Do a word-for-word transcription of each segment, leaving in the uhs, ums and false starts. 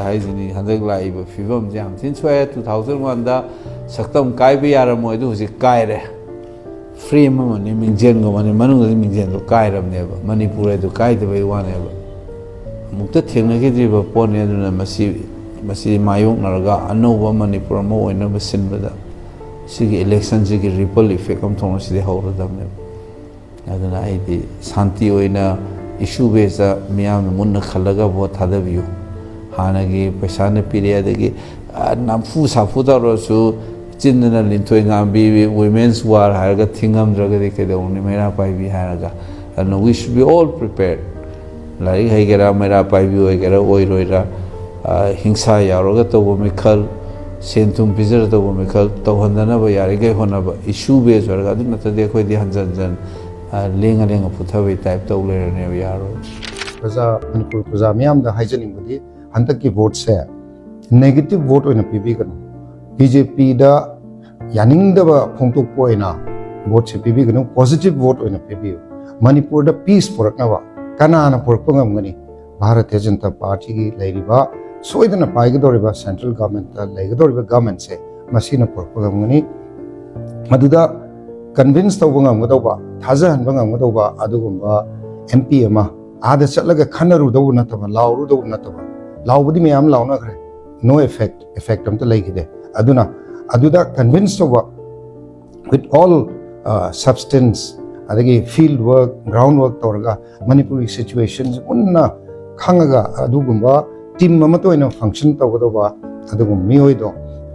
ꯍꯥꯏꯁꯤꯅꯤ꯫ ꯍꯟꯗꯛ ꯂꯥꯛꯏꯕ ꯐꯤꯕꯝꯁꯦ ꯌꯥꯝ ꯊꯤꯅ ꯁꯣꯛꯑꯦ꯫ Two thousand one ꯗ ꯁꯛꯇꯝ ꯀꯥꯏꯕ ꯌꯥꯔꯝꯃꯣꯏ, ꯑꯗꯨ ꯍꯧꯖꯤꯛ ꯀꯥꯏꯔꯦ꯫ Frame ꯑꯃꯅꯤ, ꯃꯤꯡꯖꯦꯜꯒꯨꯝꯕꯅꯤ, ꯃꯅꯨꯡꯗꯗꯤ ꯃꯤꯡꯖꯦꯜꯗꯣ ꯀꯥꯏꯔꯕꯅꯦꯕ꯫ ꯃꯅꯤꯄꯨꯔ ꯍꯥꯏꯗꯣ ꯀꯥꯏꯗꯕꯩ ꯋꯥꯅꯦꯕ꯫ ꯑꯃꯨꯛꯇ ꯊꯦꯡꯅꯈꯤꯗ꯭ꯔꯤꯕ ꯄꯣꯠꯅꯤ꯫ ꯑꯗꯨꯅ ꯃꯁꯤ, ꯃꯁꯤ ꯃꯥꯌꯣꯛꯅꯔꯒ ꯑꯅꯧꯕ ꯃꯅꯤꯄꯨꯔ ꯑꯃ ꯑꯣꯏꯅꯕ ꯁꯤꯟꯕꯗ ꯁꯤꯒꯤ election ꯁꯤꯒꯤ ripple effect ꯑꯃ ꯊꯣꯛꯅ ꯁꯤꯗꯤ ꯍꯧꯔꯗꯕꯅꯦꯕ꯫ ꯑꯗꯨꯅ ꯑꯩꯗꯤ ꯁꯥꯟꯇꯤ ꯑꯣꯏꯅ issue base ꯇ ꯃꯤꯌꯥꯝꯅ ꯃꯨꯟꯅ ꯈꯜꯂꯒ vote ꯊꯥꯗꯕꯤꯌꯨ꯫ ꯍꯥꯟꯅꯒꯤ ꯄꯩꯁꯥꯅ ꯄꯤꯔꯦ, ꯑꯗꯒꯤ, ꯑ, ꯅꯝꯐꯨ ꯁꯥꯐꯨ ꯇꯧꯔꯁꯨ, ꯆꯤꯟꯗꯅ ꯂꯤꯟꯊꯣꯏ ꯉꯥꯝꯕꯤ, women's war ꯍꯥꯏꯔꯒ ꯊꯤꯡꯉꯝꯗ꯭ꯔꯒꯗꯤ ꯀꯩꯗꯧꯅꯤ, ꯃꯩꯔꯥ ꯄꯥꯏꯕꯤ ꯍꯥꯏꯔꯒ? ꯑꯗꯨꯅ we should be all prepared꯫ ꯂꯥꯏꯔꯤꯛ ꯍꯩꯒꯦꯔꯥ, ꯃꯩꯔꯥ ꯄꯥꯏꯕꯤ ꯑꯣꯏꯒꯦꯔꯥ, ꯑꯣꯏꯔꯣꯏꯔꯥ, ꯑ, ꯍꯤꯡꯁꯥ ꯌꯥꯎꯔꯒ ꯇꯧꯕ ꯃꯤꯈꯜ, ꯁꯦꯟ ꯊꯨꯝ ꯄꯤꯖꯔ ꯇꯧꯕ ꯃꯤꯈꯜ ꯇꯧꯍꯟꯗꯅꯕ ꯌꯥꯔꯤꯈꯩ ꯍꯣꯠꯅꯕ, issue base ꯑꯣꯏꯔꯒ꯫ ꯑꯗꯨ ꯅꯠꯇ꯭ꯔꯗꯤ ꯑꯩꯈꯣꯏꯗꯤ ꯍꯟꯖꯟ ꯍꯟꯖꯟ, ꯑ, ꯂꯦꯡꯉ ꯂꯦꯡꯉ ꯄꯨꯊꯕꯩ type ꯇꯧ ꯂꯩꯔꯅꯦꯕ, ꯌꯥꯔꯣꯏ꯫ ꯄ꯭ꯔꯖꯥ, ꯃꯅꯤꯄꯨꯔ ꯄ꯭ꯔꯖꯥ ꯃꯤꯌꯥꯝꯗ ꯍꯥꯏꯖꯅꯤꯡꯕꯗꯤ, ꯍꯟꯗꯛꯀꯤ vote ꯁꯦ negative vote ꯑꯣꯏꯅ ꯄꯤꯕꯤꯒꯅꯨ꯫ BJP ꯗ ꯌꯥꯅꯤꯡꯗꯕ ꯐꯣꯡꯗꯣꯛꯄ ꯑꯣꯏꯅ vote ꯁꯦ ꯄꯤꯕꯤꯒꯅꯨ, positive vote ꯑꯣꯏꯅ ꯄꯤꯕꯤꯌꯨ꯫ ꯃꯅꯤꯄꯨꯔꯗ peace ꯄꯨꯔꯛꯅꯕ ꯀꯅꯥꯅ ꯄꯨꯔꯛꯄ ꯉꯝꯒꯅꯤ? ꯚꯥꯔꯇꯤꯌ ꯖꯅꯇꯥ ꯄꯥꯔꯇꯤꯒꯤ ꯂꯩꯔꯤꯕ, ꯁꯣꯏꯗꯅ ꯄꯥꯏꯒꯗꯧꯔꯤꯕ central government ꯇ ꯂꯩꯒꯗꯧꯔꯤꯕ government ꯁꯦ, ꯃꯁꯤꯅ ꯄꯨꯔꯛꯄ ꯉꯝꯒꯅꯤ꯫ ꯃꯗꯨꯗ convince ꯇꯧꯕ ꯉꯝꯒꯗꯧꯕ, ꯊꯥꯖꯍꯟꯕ ꯉꯝꯒꯗꯧꯕ ꯑꯗꯨꯒꯨꯝꯕ MP ꯑꯃ ꯑꯥꯗ ꯆꯠꯂꯒ ꯈꯟꯅꯔꯨꯗꯧꯕ ꯅꯠꯇꯕ, ꯂꯥꯎꯔꯨꯗꯧꯕ ꯅꯠꯇꯕ, ꯂꯥꯎꯕꯗꯤ ꯃꯌꯥꯝ ꯂꯥꯎꯅꯈ꯭ꯔꯦ, no effect, effect ꯑꯝꯇ ꯂꯩꯈꯤꯗꯦ꯫ ꯑꯗꯨꯅ ꯑꯗꯨꯗ convince ꯇꯧꯕ, with all, uh, substance, ꯑꯗꯒꯤ field work, ground work ꯇꯧꯔꯒ ꯃꯅꯤꯄꯨꯔꯒꯤ situation ꯁꯦ ꯃꯨꯟꯅ ꯈꯪꯉꯒ ꯑꯗꯨꯒꯨꯝꯕ team ꯑꯃꯠꯇ ꯑꯣꯏꯅ function ꯇꯧꯒꯗꯧꯕ ꯑꯗꯨꯒꯨꯝꯕ ꯃꯤꯑꯣꯏꯗꯣ,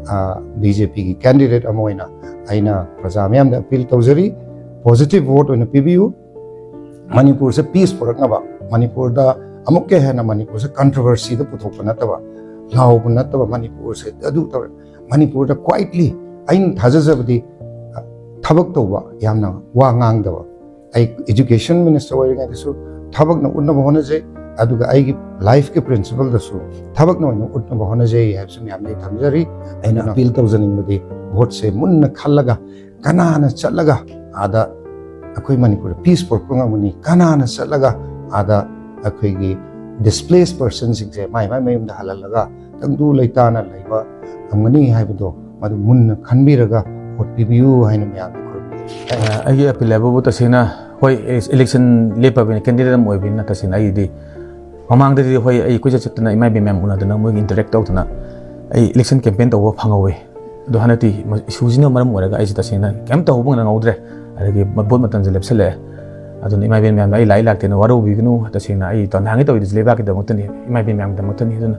ꯑ, BJP ꯒꯤ candidate ꯑꯃ ꯑꯣꯏꯅ ꯑꯩꯅ ꯄ꯭ꯔꯖꯥ ꯃꯌꯥꯝꯗ appeal ꯇꯧꯖꯔꯤ꯫ Positive vote ꯑꯣꯏꯅ ꯄꯤꯕꯤꯌꯨ꯫ ꯃꯅꯤꯄꯨꯔꯁꯦ peace ꯄꯨꯔꯛꯅꯕ, ꯃꯅꯤꯄꯨꯔꯗ ꯑꯃꯨꯛꯀ ꯍꯦꯟꯅ ꯃꯅꯤꯄꯨꯔꯁꯦ controversy ꯗ ꯄꯨꯊꯣꯛꯄ ꯅꯠꯇꯕ, ꯂꯥꯎꯕ ꯅꯠꯇꯕ, ꯃꯅꯤꯄꯨꯔꯁꯦ ꯑꯗꯨ ꯇꯧꯔꯦ꯫ ꯃꯅꯤꯄꯨꯔꯗ quietly, ꯑꯩꯅ ꯊꯥꯖꯖꯕꯗꯤ, ꯑ, ꯊꯕꯛ ꯇꯧꯕ, ꯌꯥꯝꯅ ꯋꯥ ꯉꯥꯡꯗꯕ꯫ ꯑꯩ education minister ꯑꯣꯏꯔꯤꯉꯩꯗꯁꯨ ꯊꯕꯛꯅ ꯎꯠꯅꯕ ꯍꯣꯠꯅꯖꯩ, ꯑꯗꯨꯒ ꯑꯩꯒꯤ life ꯀꯤ principle ꯗꯁꯨ ꯊꯕꯛꯅ ꯑꯣꯏꯅ ꯎꯠꯅꯕ ꯍꯣꯠꯅꯖꯩ ꯍꯥꯏꯕꯁꯤ ꯃꯌꯥꯝꯗ ꯑꯩ ꯊꯝꯖꯔꯤ꯫ ꯑꯩꯅ appeal ꯇꯧꯖꯅꯤꯡꯕꯗꯤ, vote ꯁꯦ ꯃꯨꯟꯅ ꯈꯜꯂꯒ, ꯀꯅꯥꯅ ꯆꯠꯂꯒ ꯑꯥꯗ ꯑꯩꯈꯣꯏ ꯃꯅꯤꯄꯨꯔꯗ peace ꯄꯨꯔꯛꯄ ꯉꯝꯒꯅꯤ, ꯀꯅꯥꯅ ꯆꯠꯂꯒ ꯑꯥꯗ ꯑꯩꯈꯣꯏꯒꯤ ꯗꯤꯁꯄ꯭ꯂꯦꯁ ꯄꯔꯁꯟꯁꯤꯡꯁꯦ ꯃꯥꯏ ꯃꯥꯏ ꯃꯌꯨꯝꯗ ꯍꯜꯍꯜꯂꯒ ꯇꯪꯗꯨ ꯂꯩꯇꯥꯅ ꯂꯩꯕ ꯉꯝꯒꯅꯤ ꯍꯥꯏꯕꯗꯣ ꯃꯗꯨ ꯃꯨꯟꯅ ꯈꯟꯕꯤꯔꯒ ꯚꯣꯠ ꯄꯤꯕꯤꯌꯨ ꯍꯥꯏꯅ ꯃꯌꯥꯝꯗ ꯈꯨꯔꯨꯝꯖꯔꯤ꯫ ꯑꯩꯒꯤ ꯑꯄꯤꯜ ꯍꯥꯏꯕꯕꯨ ꯇꯁꯦꯡꯅ ꯍꯣꯏ, ꯏꯂꯦꯛꯁꯟ ꯂꯦꯞꯄꯕꯅꯤꯅ, ꯀꯦꯟꯗꯤꯗꯦꯠ ꯑꯃ ꯑꯣꯏꯕꯅꯤꯅ, ꯇꯁꯦꯡꯅ ꯑꯩꯒꯤꯗꯤ ꯃꯃꯥꯡꯗꯗꯤ ꯍꯣꯏ, ꯑꯩ ꯀꯣꯏꯆꯠ ꯆꯠꯇꯅ ꯏꯃꯥ ꯏꯕꯦꯟ ꯃꯌꯥꯝ ꯎꯅꯗꯅ ꯃꯣꯏꯒꯤ ꯏꯟꯇꯔꯦꯛ ꯇꯧꯗꯅ ꯑꯩ ꯏꯂꯦꯛꯁꯟ ꯀꯦꯝꯄꯦꯟ ꯇꯧꯕ ꯐꯪꯍꯧꯋꯤ꯫ ꯑꯗꯣ ꯍꯟꯗꯛꯇꯤ ꯏꯁꯨꯁꯤꯅ ꯃꯔꯝ ꯑꯣꯏꯔꯒ ꯑꯩꯁꯦ ꯇꯁꯦꯡꯅ ꯀꯩꯝ ꯇꯧꯍꯧꯕ ꯅꯪꯍꯧꯗ꯭ꯔꯦ꯫ ꯑꯗꯒꯤ ꯚꯣꯠ ꯃꯇꯝꯁꯦ ꯂꯦꯞꯁꯤꯜꯂꯛꯑꯦ꯫ ꯑꯗꯨꯅ ꯏꯃꯥ ꯏꯕꯦꯟ ꯃꯌꯥꯝꯅ ꯑꯩ ꯂꯥꯛꯏ ꯂꯥꯛꯇꯦꯅ ꯋꯥꯔꯧꯕꯤꯒꯅꯨ꯫ ꯇꯁꯦꯡꯅ ꯑꯩ ꯅꯍꯥꯟꯒꯤ ꯇꯧꯔꯤꯗꯨꯁꯨ ꯂꯩꯕꯥꯛꯀꯤꯗꯃꯛꯇꯅꯤ, ꯏꯃꯥ ꯏꯕꯦꯟ ꯃꯌꯥꯝꯒꯤꯗꯃꯛꯇꯅꯤ꯫ ꯑꯗꯨꯅ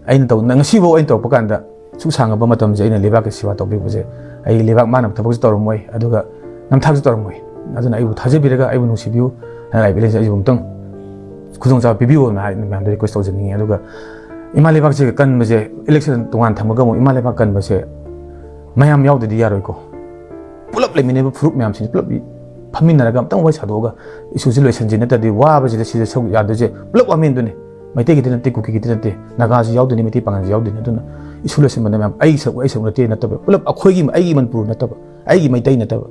ꯑꯩꯅ ꯇꯧ-, ꯉꯁꯤꯐꯥꯎ ꯑꯩꯅ ꯇꯧꯔꯛꯄ ꯀꯥꯟꯗ ꯁꯨꯛ ꯁꯥꯡꯉꯕ ꯃꯇꯝꯁꯦ ꯑꯩꯅ ꯂꯩꯕꯥꯛꯀꯤ ꯁꯦꯕꯥ ꯇꯧꯕꯤꯕꯁꯦ, ꯑꯩ ꯂꯩꯕꯥꯛ ꯃꯥꯟꯅꯕ ꯊꯕꯛꯁꯨ ꯇꯧꯔꯝꯃꯣꯏ, ꯑꯗꯨꯒ ꯅꯝꯊꯥꯛꯁꯨ ꯇꯧꯔꯝꯃꯣꯏ꯫ ꯑꯗꯨꯅ ꯑꯩꯕꯨ ꯊꯥꯖꯕꯤꯔꯒ ꯑꯩꯕꯨ ꯅꯨꯡꯁꯤꯕꯤꯌꯨ, ꯅꯅꯥꯏ ꯚꯤꯂꯦꯖ ꯑꯩꯕꯨ ꯑꯃꯨꯛꯇꯪ ꯈꯨꯗꯣꯡꯆꯥꯕ ꯄꯤꯕꯤꯌꯨꯅ ꯍꯥꯏ ꯃꯌꯥꯝꯗ ꯔꯤꯀ꯭ꯋꯦꯁ ꯇꯧꯖꯅꯤꯡꯉꯤ꯫ ꯑꯗꯨꯒ ꯏꯃꯥ ꯂꯩꯕꯥꯛꯁꯦ ꯀꯟꯕꯁꯦ, ꯏꯂꯦꯛꯁꯟ ꯇꯣꯉꯥꯟ ꯊꯝꯃꯒ ꯑꯃꯨꯛ ꯏꯃꯥ ꯂꯩꯕꯥꯛ ꯀꯟꯕꯁꯦ ꯃꯌꯥꯝ ꯌꯥꯎꯗꯗꯤ ꯌꯥꯔꯣꯏꯀꯣ꯫ ꯄꯨꯂꯞ ꯂꯩꯃꯤꯟꯅꯕ ꯐꯨꯔꯨꯞ ꯃꯌꯥꯝꯁꯤꯡꯁꯦ ꯄꯨꯂꯞ ꯐꯝꯃꯤꯟꯅꯔꯒ ꯑꯝꯇꯪ ꯋꯥꯔꯤ ꯁꯥꯗꯣꯛꯑꯒ ꯏꯁꯨꯁꯦ ꯂꯣꯏꯁꯟꯁꯤ, ꯅꯠꯇ꯭ꯔꯗꯤ ꯋꯥꯕꯁꯤꯗ ꯁꯤꯗ ꯁꯔꯨꯛ ꯌꯥꯗꯣꯏꯁꯦ ꯄꯨꯂꯞ ꯋꯥꯃꯦꯟꯗꯨꯅꯤ꯫ ꯃꯩꯇꯩꯒꯤꯗꯤ ꯅꯠꯇꯦ, ꯀꯨꯀꯤꯒꯤꯗꯤ ꯅꯠꯇꯦ, ꯅꯥꯒꯥꯁꯨ ꯌꯥꯎꯗꯣꯏꯅꯤ, ꯃꯩꯇꯩ ꯄꯥꯉꯜꯁꯨ ꯌꯥꯎꯗꯣꯏꯅꯤ꯫ ꯑꯗꯨꯅ ꯏꯁꯨ ꯂꯣꯏꯁꯟꯕꯗ ꯃꯌꯥꯝ ꯑꯩꯒꯤ ꯁꯔꯨꯛ, ꯑꯩ ꯁꯔꯨꯛ ꯅꯠꯇꯦ ꯅꯠꯇꯕ, ꯄꯨꯂꯞ ꯑꯩꯈꯣꯏꯒꯤ, ꯑꯩꯒꯤ ꯃꯅꯤꯄꯨꯔ ꯅꯠꯇꯕ, ꯑꯩꯒꯤ ꯃꯩꯇꯩ ꯅꯠꯇꯕ,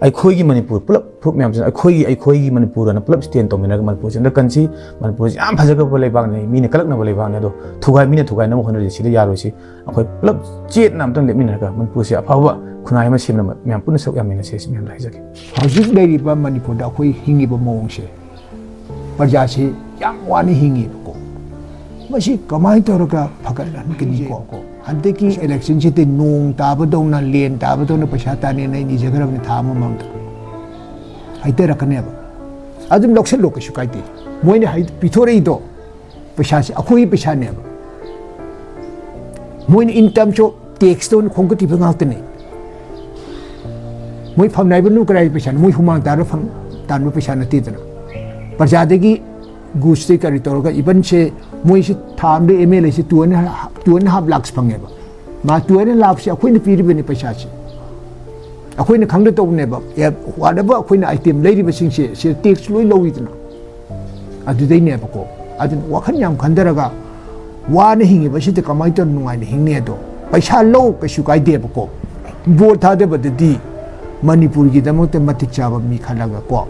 ꯑꯩꯈꯣꯏꯒꯤ ꯃꯅꯤꯄꯨꯔ ꯄꯨꯂꯞ ꯐꯨꯔꯨꯞ ꯃꯌꯥꯝꯁꯤꯅ ꯑꯩꯈꯣꯏꯒꯤ, ꯑꯩꯈꯣꯏꯒꯤ ꯃꯅꯤꯄꯨꯔ ꯑꯅ ꯄꯨꯂꯞ ꯁ꯭ꯇꯦꯟ ꯇꯧꯃꯤꯟꯅꯔꯒ ꯃꯅꯤꯄꯨꯔꯁꯤ ꯑꯝꯇ ꯀꯟꯁꯤ꯫ ꯃꯅꯤꯄꯨꯔꯁꯤ ꯌꯥꯝ ꯐꯖꯈ꯭ꯔꯕ ꯂꯩꯕꯥꯛꯅꯤ, ꯃꯤꯅ ꯀꯜꯂꯛꯅꯕ ꯂꯩꯕꯥꯛꯅꯤ꯫ ꯑꯗꯣ ꯊꯨꯒꯥꯏ, ꯃꯤꯅ ꯊꯨꯒꯥꯏꯅꯕ ꯍꯣꯠꯅꯔꯤꯁꯦ ꯁꯤꯗ ꯌꯥꯔꯣꯏꯁꯤ꯫ ꯑꯩꯈꯣꯏ ꯄꯨꯂꯞ ꯆꯦꯠꯅ ꯑꯝꯇꯪ ꯂꯦꯞꯃꯤꯟꯅꯔꯒ ꯃꯅꯤꯄꯨꯔꯁꯤ ꯑꯐꯕ ꯈꯨꯟꯅꯥꯏ ꯑꯃ ꯁꯦꯝꯅꯕ ꯃꯌꯥꯝ ꯄꯨꯟꯅ ꯁꯔꯨꯛ ꯌꯥꯃꯤꯟꯅꯁꯤ, ꯁꯤ ꯃꯌꯥꯝꯗ ꯍꯥꯏꯖꯒꯦ꯫ ꯍꯧꯖꯤꯛ ꯂꯩꯔꯤꯕ ꯃꯅꯤꯄꯨꯔꯗ ꯑꯩꯈꯣꯏ ꯍꯤꯡꯉꯤꯕ ꯃꯑꯣꯡꯁꯦ, ꯄ꯭ꯔꯖꯥꯁꯤ ꯌꯥꯝ ꯋꯥꯅ ꯍꯤꯡꯉꯤꯕꯀꯣ꯫ ꯃꯁꯤ ꯀꯃꯥꯏꯅ ꯇꯧꯔꯒ ꯐꯒꯠꯍꯟꯒꯅꯤꯀꯣ? ꯍꯟꯗꯛꯀꯤ ꯏꯂꯦꯛꯁꯟꯁꯤꯗꯤ ꯅꯣꯡ ꯇꯥꯕꯗꯧꯅ, ꯂꯦꯟ ꯇꯥꯕꯗꯧꯅ ꯄꯩꯁꯥ ꯇꯥꯅꯦꯅ ꯑꯩ ꯅꯤꯖꯈ꯭ꯔꯕꯅꯤ ꯊꯥ ꯑꯃ ꯃꯃꯥꯡꯗ꯫ ꯍꯥꯏꯊꯔꯛꯀꯅꯦꯕ꯫ ꯑꯗꯨꯝ ꯂꯧꯁꯤꯜꯂꯣ, ꯀꯩꯁꯨ ꯀꯥꯏꯗꯦ꯫ ꯃꯣꯏꯅ ꯍꯥꯏ-, ꯄꯤꯊꯣꯔꯛꯏꯗꯣ ꯄꯩꯁꯥꯁꯦ ꯑꯩꯈꯣꯏꯒꯤ ꯄꯩꯁꯥꯅꯦꯕ꯫ ꯃꯣꯏꯅ in terms of tax ꯇ ꯑꯣꯏꯅ ꯈꯣꯝꯒꯠꯈꯤꯕ ꯉꯥꯛꯇꯅꯦ꯫ ꯃꯣꯏ ꯐꯝꯅꯥꯏꯕ ꯅꯨ ꯀꯔꯥꯏ ꯄꯩꯁꯥꯅꯣ? ꯃꯣꯏ ꯍꯨꯃꯥꯡ ꯇꯥꯔ ꯐꯪ-, ꯇꯥꯟꯕ ꯄꯩꯁꯥ ꯅꯠꯇꯦꯗꯅ꯫ ꯄ꯭ꯔꯖꯥꯗꯒꯤ ꯒꯨꯁꯇꯩ ꯀꯔꯤ ꯇꯧꯔꯒ, even ꯁꯦ ꯃꯣꯏꯁꯤ ꯊꯥ ꯑꯃꯗ M L AC two and, two and half lakhs ꯐꯪꯉꯦꯕ꯫ ꯃꯥ two and half lakhs ꯁꯤ ꯑꯩꯈꯣꯏꯅ ꯄꯤꯔꯤꯕꯅꯤ ꯄꯩꯁꯥꯁꯤ꯫ ꯑꯩꯈꯣꯏꯅ ꯈꯪꯗ ꯇꯧꯕꯅꯦꯕ꯫ ꯑꯦ, whatever ꯑꯩꯈꯣꯏꯅ item ꯂꯩꯔꯤꯕꯁꯤꯡꯁꯦ, ꯁꯤ tax ꯂꯣꯏ ꯂꯧꯏꯗꯅ꯫ ꯑꯗꯨꯗꯩꯅꯦꯕꯀꯣ꯫ ꯑꯗꯨꯅ ꯋꯥꯈꯜ ꯌꯥꯝ ꯈꯟꯊꯔꯒ ꯋꯥꯅ ꯍꯤꯡꯉꯤꯕꯁꯤꯗ ꯀꯃꯥꯏꯅ ꯇꯧꯔ ꯅꯨꯡꯉꯥꯏꯅ ꯍꯤꯡꯅꯤ ꯑꯗꯣ? ꯄꯩꯁꯥ ꯂꯧ, ꯀꯩꯁꯨ ꯀꯥꯏꯗꯦꯕꯀꯣ꯫ ꯚꯣꯠ ꯊꯥꯗꯕꯗꯗꯤ ꯃꯅꯤꯄꯨꯔꯒꯤꯗꯃꯛꯇ ꯃꯇꯤꯛ ꯆꯥꯕ ꯃꯤ ꯈꯜꯂꯒ ꯀꯣ,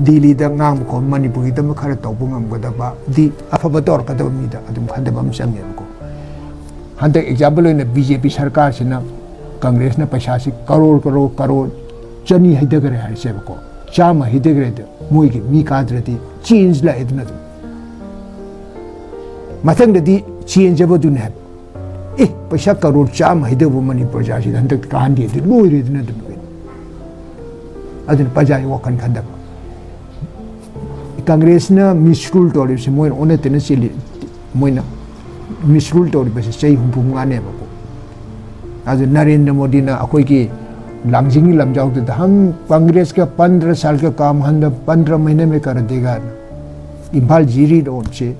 ꯗꯤꯜꯂꯤꯗ ꯉꯥꯡꯕ ꯈꯣꯠꯄ, ꯃꯅꯤꯄꯨꯔꯒꯤꯗꯃꯛ ꯈꯔ ꯇꯧꯕ ꯉꯝꯒꯗꯕ ꯗꯤ, ꯑꯐꯕ ꯇꯧꯔꯛꯀꯗꯕ ꯃꯤꯗ ꯑꯗꯨꯝ ꯈꯟꯊꯕ ꯑꯃ ꯆꯪꯉꯦꯕꯀꯣ꯫ ꯍꯟꯗꯛ ꯑꯦꯛꯖꯥꯝꯄꯜ ꯑꯣꯏꯅ ꯕꯤ ꯖꯦ ꯄꯤ ꯁꯔꯀꯥꯔꯁꯤꯅ ꯀꯪꯒ꯭ꯔꯦꯁꯅ ꯄꯩꯁꯥꯁꯤ ꯀꯔꯣꯔ ꯀꯔꯣꯔ ꯀꯔꯣꯔ ꯆꯅꯤ ꯍꯩꯊꯈ꯭ꯔꯦ ꯍꯥꯏꯁꯦꯕꯀꯣ, ꯆꯥꯝꯃ ꯍꯩꯊꯈ꯭ꯔꯦꯗ, ꯃꯣꯏꯒꯤ ꯃꯤ ꯀꯥꯗ꯭ꯔꯗꯤ ꯆꯦꯟꯖ ꯂꯥꯛꯑꯦꯗꯅ ꯑꯗꯨꯝ꯫ ꯃꯊꯪꯗꯗꯤ ꯆꯦꯟꯖ ꯑꯃꯗꯨꯅꯦ ꯍꯥꯏꯕ꯫ ꯑꯦ, ꯄꯩꯁꯥ ꯀꯔꯣꯔ ꯆꯥꯝꯃ ꯍꯩꯊꯕ ꯃꯅꯤꯄꯨꯔ ꯄ꯭ꯔꯖꯥꯁꯤꯗ ꯍꯟꯗꯛꯇꯤ ꯀꯥꯍꯟꯗꯦ, ꯑꯗꯨ ꯂꯣꯏꯔꯦꯗꯅ ꯑꯗꯨꯝ ꯀꯩꯅꯣ꯫ ꯑꯗꯨꯅ ꯄ꯭ꯔꯖꯥꯒꯤ ꯋꯥꯈꯜ ꯈꯟꯗꯕ꯫ ꯀꯪꯒ꯭ꯔꯦꯁꯅ ꯃꯤꯁꯔꯨꯜ ꯇꯧꯔꯤꯕꯁꯦ, ꯃꯣꯏꯅ ꯑꯣꯟꯅ ꯇꯩꯅ ꯆꯦꯜꯂꯤ, ꯃꯣꯏꯅ ꯃꯤꯁꯔꯨꯜ ꯇꯧꯔꯤꯕꯁꯦ ꯆꯍꯤ ꯍꯨꯝꯐꯨ ꯃꯉꯥꯅꯦꯕꯀꯣ꯫ ꯑꯗꯨ ꯅꯔꯦꯟꯗ꯭ꯔ ꯃꯣꯗꯤꯅ ꯑꯩꯈꯣꯏꯒꯤ ꯂꯥꯡꯖꯤꯡꯒꯤ ꯂꯝꯖꯥꯎꯗꯨꯗ, "हम कांग्रेस का पन्द्रह साल का काम, हम पन्द्रह महीने में कर देगा, ꯏꯝꯐꯥꯜ ꯖꯤꯔꯤ ꯔꯣꯗꯁꯦ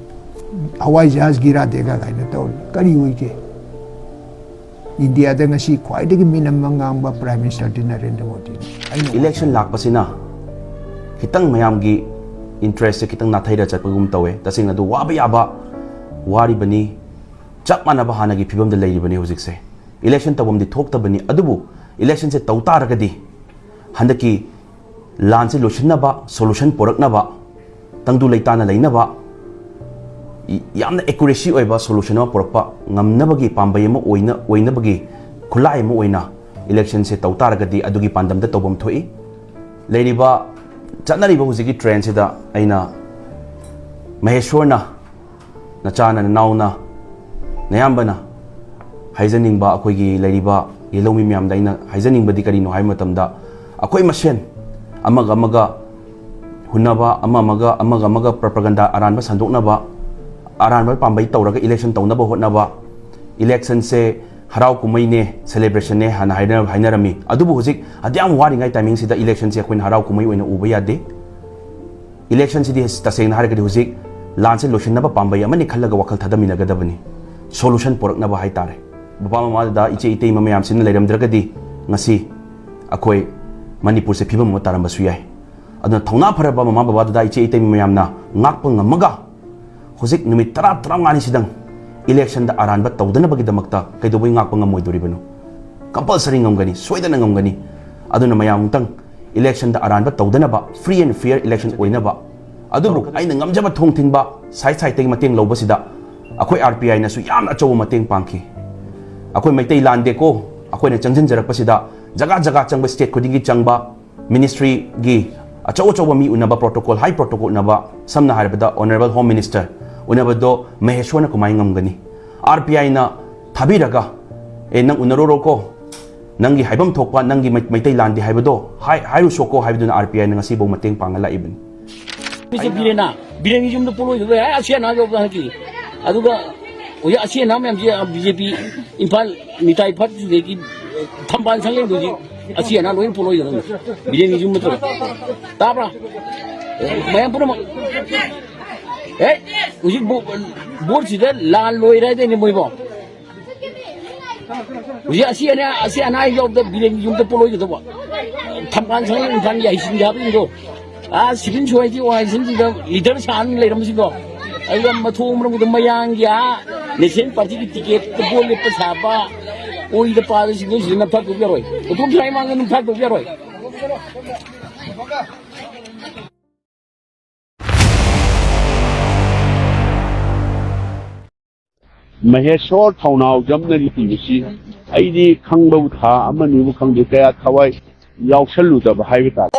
ꯍꯋꯥꯏ ꯖꯍꯥꯖ ꯒꯤꯔꯥ ꯗꯦꯒꯥ" ꯀꯥꯏꯅ ꯇꯧꯔꯤ꯫ ꯀꯔꯤ ꯑꯣꯏꯒꯦ? ꯏꯟꯗꯤꯌꯥꯗ ꯉꯁꯤ ꯈ꯭ꯋꯥꯏꯗꯒꯤ ꯃꯤꯅꯝꯕ ꯉꯥꯡꯕ ꯄ꯭ꯔꯥꯏꯝ ꯃꯤꯅꯤꯁꯇꯔꯗꯤ ꯅꯔꯦꯟꯗ꯭ꯔ ꯃꯣꯗꯤꯅꯤ꯫ ꯑꯩꯅ ꯏꯂꯦꯛꯁꯟ ꯂꯥꯛꯄꯁꯤꯅ ꯈꯤꯇꯪ ꯃꯌꯥꯝꯒꯤ ꯏꯟꯇꯔꯦꯁꯁꯦ ꯈꯤꯇꯪ ꯅꯥꯊꯩꯔ ꯆꯠꯄꯒꯨꯝ ꯇꯧꯋꯦ꯫ ꯇꯁꯦꯡꯅ ꯑꯗꯨ ꯋꯥꯕ ꯌꯥꯕ ꯋꯥꯔꯤꯕꯅꯤ꯫ ꯆꯞ ꯃꯥꯟꯅꯕ ꯍꯥꯟꯅꯒꯤ ꯐꯤꯕꯝꯗ ꯂꯩꯔꯤꯕꯅꯤ ꯍꯧꯖꯤꯛꯁꯦ꯫ ꯏꯂꯦꯛꯁꯟ ꯇꯧꯐꯝꯗꯤ ꯊꯣꯛꯇꯕꯅꯤ, ꯑꯗꯨꯕꯨ ꯏꯂꯦꯛꯁꯟꯁꯦ ꯇꯧ ꯇꯥꯔꯒꯗꯤ ꯍꯟꯗꯛꯀꯤ ꯂꯥꯟꯁꯦ ꯂꯣꯏꯁꯤꯟꯅꯕ, ꯁꯣꯂꯨꯁꯟ ꯄꯣꯔꯛꯅꯕ, ꯇꯪꯗꯨ ꯂꯩꯇꯥꯅ ꯂꯩꯅꯕ, ꯌꯥꯝꯅ ꯑꯦꯀꯨꯔꯦꯁꯤ ꯑꯣꯏꯕ ꯁꯣꯂꯨꯁꯟ ꯑꯃ ꯄꯨꯔꯛꯄ ꯉꯝꯅꯕꯒꯤ ꯄꯥꯝꯕꯩ ꯑꯃ ꯑꯣꯏꯅ, ꯑꯣꯏꯅꯕꯒꯤ ꯈꯨꯠꯂꯥꯏ ꯑꯃ ꯑꯣꯏꯅ ꯏꯂꯦꯛꯁꯟꯁꯦ ꯇꯧ ꯇꯥꯔꯒꯗꯤ ꯑꯗꯨꯒꯤ ꯄꯥꯟꯗꯝꯗ ꯇꯧꯐꯝ ꯊꯣꯛꯏ꯫ ꯂꯩꯔꯤꯕ, ꯆꯠꯅꯔꯤꯕ ꯍꯧꯖꯤꯛꯀꯤ ꯇ꯭ꯔꯦꯟꯁꯤꯗ ꯑꯩꯅ ꯃꯍꯦꯁꯣꯔꯅ ꯅꯆꯥꯅ ꯅꯅꯥꯎꯅ ꯅꯌꯥꯝꯕꯅ ꯍꯥꯏꯖꯅꯤꯡꯕ, ꯑꯩꯈꯣꯏꯒꯤ ꯂꯩꯔꯤꯕ ꯌꯦꯜꯍꯧꯃꯤ ꯃꯌꯥꯝꯗ ꯑꯩꯅ ꯍꯥꯏꯖꯅꯤꯡꯕꯗꯤ ꯀꯔꯤꯅꯣ ꯍꯥꯏꯕ ꯃꯇꯝꯗ, ꯑꯩꯈꯣꯏ ꯃꯁꯦꯟ ꯑꯃꯒ ꯑꯃꯒ ꯍꯨꯟꯅꯕ, ꯑꯃ ꯑꯃꯒ, ꯑꯃꯒ ꯑꯃꯒ ꯄ꯭ꯔꯄꯒꯟꯗꯥ ꯑꯔꯥꯟꯕ ꯁꯟꯗꯣꯛꯅꯕ, ꯑꯔꯥꯟꯕ ꯄꯥꯝꯕꯩ ꯇꯧꯔꯒ ꯏꯂꯦꯛꯁꯟ ꯇꯧꯅꯕ ꯍꯣꯠꯅꯕ, ꯏꯂꯦꯛꯁꯟꯁꯦ ꯍꯔꯥꯎ ꯀꯨꯝꯍꯩꯅꯦ, ꯁꯦꯂꯦꯕ꯭ꯔꯦꯁꯟꯅꯦ ꯍꯥꯟꯅ ꯍꯥꯏꯅ-, ꯍꯥꯏꯅꯔꯝꯃꯤ꯫ ꯑꯗꯨꯕꯨ ꯍꯧꯖꯤꯛ ꯑꯗꯨꯌꯥꯝ ꯋꯥꯔꯤꯉꯩ ꯇꯥꯏꯃꯤꯡꯁꯤꯗ ꯏꯂꯦꯛꯁꯟꯁꯦ ꯑꯩꯈꯣꯏꯅ ꯍꯔꯥꯎ ꯀꯨꯝꯍꯩ ꯑꯣꯏꯅ ꯎꯕ ꯌꯥꯗꯦ꯫ ꯏꯂꯦꯛꯁꯟꯁꯤꯗꯤ ꯇꯁꯦꯡꯅ ꯍꯥꯏꯔꯒꯗꯤ ꯍꯧꯖꯤꯛ ꯂꯥꯟꯁꯦ ꯂꯣꯏꯁꯤꯟꯅꯕ ꯄꯥꯝꯕꯩ ꯑꯃꯅꯤ ꯈꯜꯂꯒ ꯋꯥꯈꯜ ꯊꯥꯗꯃꯤꯟꯅꯒꯗꯕꯅꯤ, ꯁꯣꯂꯨꯁꯟ ꯄꯨꯔꯛꯅꯕ ꯍꯥꯏꯇꯥꯔꯦ꯫ ꯕꯕꯥ ꯃꯃꯥꯗ, ꯏꯆꯦ ꯏꯇꯩꯃ ꯃꯌꯥꯝꯁꯤꯅ ꯂꯩꯔꯝꯗ꯭ꯔꯒꯗꯤ ꯉꯁꯤ ꯑꯩꯈꯣꯏ ꯃꯅꯤꯄꯨꯔꯁꯦ ꯐꯤꯕꯝ ꯑꯃ ꯇꯥꯔꯝꯕꯁꯨ ꯌꯥꯏ꯫ ꯑꯗꯨꯅ ꯊꯧꯅꯥ ꯐꯔꯕ ꯃꯃꯥ ꯕꯕꯥꯗꯨꯗ, ꯏꯆꯦ ꯏꯇꯩꯃ ꯃꯌꯥꯝꯅ ꯉꯥꯛꯄ ꯉꯝꯃꯒ ꯍꯧꯖꯤꯛ ꯅꯨꯃꯤꯠ ꯇꯔꯥ ꯇꯔꯥꯃꯉꯥꯅꯤꯁꯤꯗꯪ ꯏꯂꯦꯛꯁꯟꯗ ꯑꯔꯥꯟꯕ ꯇꯧꯗꯅꯕꯒꯤꯗꯃꯛꯇ ꯀꯩꯗꯧꯕꯩ ꯉꯥꯛꯄ ꯉꯝꯃꯣꯏꯗꯣꯔꯤꯕꯅꯣ? ꯀꯝꯄꯜꯁꯔꯤ ꯉꯝꯒꯅꯤ, ꯁꯣꯏꯗꯅ ꯉꯝꯒꯅꯤ꯫ ꯑꯗꯨꯅ ꯃꯌꯥꯝ ꯑꯃꯨꯛꯇꯪ Electionꯗ ꯑꯔꯥꯟꯕ ꯇꯧꯗꯅꯕ, free and fair election ꯑꯣꯏꯅꯕ꯫ ꯑꯗꯨꯕꯨ ꯑꯩꯅ ꯉꯝꯖꯕ ꯊꯣꯡ ꯊꯤꯡꯕ, side sideꯇꯒꯤ ꯃꯇꯦꯡ ꯂꯧꯕꯁꯤꯗ ꯑꯩꯈꯣꯏ R P Iꯅꯁꯨ ꯌꯥꯝꯅ ꯑꯆꯧꯕ ꯃꯇꯦꯡ ꯄꯥꯡꯈꯤ꯫ ꯑꯩꯈꯣꯏ ꯃꯩꯇꯩ ꯂꯥꯟꯗꯦꯀꯣ, ꯑꯩꯈꯣꯏꯅ ꯆꯪꯁꯤꯟꯖꯔꯛꯄꯁꯤꯗ ꯖꯒꯥ ꯖꯒꯥ ꯆꯪꯕ, state ꯈꯨꯗꯤꯡꯒꯤ ꯆꯪꯕ, ministryꯒꯤ ꯑꯆꯧ ꯑꯆꯧꯕ ꯃꯤ ꯎꯅꯕ, protocol, high protocol ꯎꯅꯕ, ꯁꯝꯅ ꯍꯥꯏꯔꯕꯗ Honourable Home Minister ꯎꯅꯕꯗꯣ ꯃꯍꯦꯁ꯭ꯋꯔꯅ ꯀꯃꯥꯏꯅ ꯉꯝꯒꯅꯤ? R P Iꯅ ꯊꯥꯕꯤꯔꯒ, "ꯑꯦ, ꯅꯪ ꯎꯅꯔꯨꯔꯣꯀꯣ, ꯅꯪꯒꯤ ꯍꯥꯏꯐꯝ ꯊꯣꯛꯄ, ꯅꯪꯒꯤ ꯃꯩ-, ꯃꯩꯇꯩ ꯂꯥꯟꯗꯦ ꯍꯥꯏꯕꯗꯣ ꯍꯥꯏ-, ꯍꯥꯏꯔꯨꯁꯣꯀꯣ" ꯍꯥꯏꯕꯗꯨꯅ R P Iꯅ ꯉꯁꯤꯐꯥꯎ ꯃꯇꯦꯡ ꯄꯥꯡꯉ ꯂꯥꯛꯏꯕꯅꯤ꯫ ꯃꯤꯁꯦ ꯕꯤꯔꯦꯟꯅ, ꯕꯤꯔꯦꯟꯒꯤ ꯌꯨꯝꯗ ꯄꯣꯠꯂꯣꯏꯗꯕ ꯌꯥꯏ, ꯑꯁꯤ ꯑꯅꯥ ꯌꯥꯎꯕꯗ ꯍꯟꯗꯛꯀꯤ꯫ ꯑꯗꯨꯒ ꯍꯧꯖꯤꯛ ꯑꯁꯤ ꯑꯅꯥ ꯃꯌꯥꯝꯁꯦ, ꯕꯤ ꯖꯦ ꯄꯤ ꯏꯝꯐꯥꯜ ꯅꯤꯇꯥꯏ ꯐꯠꯇ꯭ꯔꯤꯉꯩꯒꯤ ꯊꯝꯕꯥꯜ ꯁꯪꯂꯦꯟꯗꯨ ꯍꯧꯖꯤꯛ ꯑꯁꯤ ꯑꯅꯥ ꯂꯣꯏꯅ ꯄꯣꯠꯂꯣꯏꯗꯕꯅꯤ꯫ ꯕꯤꯔꯦꯟꯒꯤ ꯌꯨꯝ ꯅꯠꯇ꯭ꯔꯣ? ꯇꯥꯕ꯭ꯔꯥ? ꯃꯌꯥꯝ ꯄꯨꯝꯅꯃꯛ꯫ ꯑꯦ, ꯍꯧꯖꯤꯛ ꯕꯣ-, ꯕꯣꯠꯁꯤꯗ ꯂꯥꯟ ꯂꯣꯏꯔꯦ ꯍꯥꯏꯗꯣꯏꯅꯦ ꯃꯣꯏꯕꯣ꯫ ꯍꯧꯖꯤꯛ ꯑꯁꯤ ꯑꯅꯥ, ꯑꯁꯤ ꯑꯅꯥ ꯌꯥꯎꯕꯗ ꯕꯤꯔꯦꯟꯒꯤ ꯌꯨꯝꯗ ꯄꯣꯠꯂꯣꯏꯒꯗꯧꯕ꯫ ꯊꯝꯕꯥꯜ ꯁꯪꯂꯦꯟ ꯏꯝꯐꯥꯜꯒꯤ ꯍꯩꯁꯤꯡꯕ ꯍꯥꯏꯕꯁꯤꯡꯗꯣ, ꯑꯥ, civil society organizationꯁꯤꯡꯗ leader ꯁꯥꯅ ꯂꯩꯔꯝꯕꯁꯤꯡꯗꯣ, ꯑꯗꯨꯒ ꯃꯊꯣꯡ ꯃꯔꯝ ꯈꯪꯗꯕ ꯃꯌꯥꯡꯒꯤ, ꯑꯥ, national partyꯒꯤ ticketꯇ ꯚꯣꯠ ꯂꯦꯞꯄ ꯁꯥꯕ, ꯑꯣꯏꯗ ꯄꯥꯗꯁꯤꯡꯗꯣ ꯁꯤꯗ ꯅꯝꯊꯥꯛ ꯇꯧꯕ ꯌꯥꯔꯣꯏ꯫ ꯎꯇꯣꯝ ꯁꯥꯏ ꯃꯥꯡꯗ ꯅꯝꯊꯥꯛ ꯇꯧꯕ ꯌꯥꯔꯣꯏ꯫ ꯃꯍꯦꯁꯣꯔ ꯊꯧꯅꯥꯎꯖꯝꯅ ꯂꯤꯕꯁꯤ ꯑꯩꯗꯤ ꯈꯪꯕꯕꯨ ꯊꯥ ꯑꯃꯅꯤꯕꯨ ꯈꯪꯗꯦ, ꯀꯌꯥ ꯊꯋꯥꯏ ꯌꯥꯎꯁꯜꯂꯨꯗꯕ ꯍꯥꯏꯕ ꯇꯥꯔꯦ꯫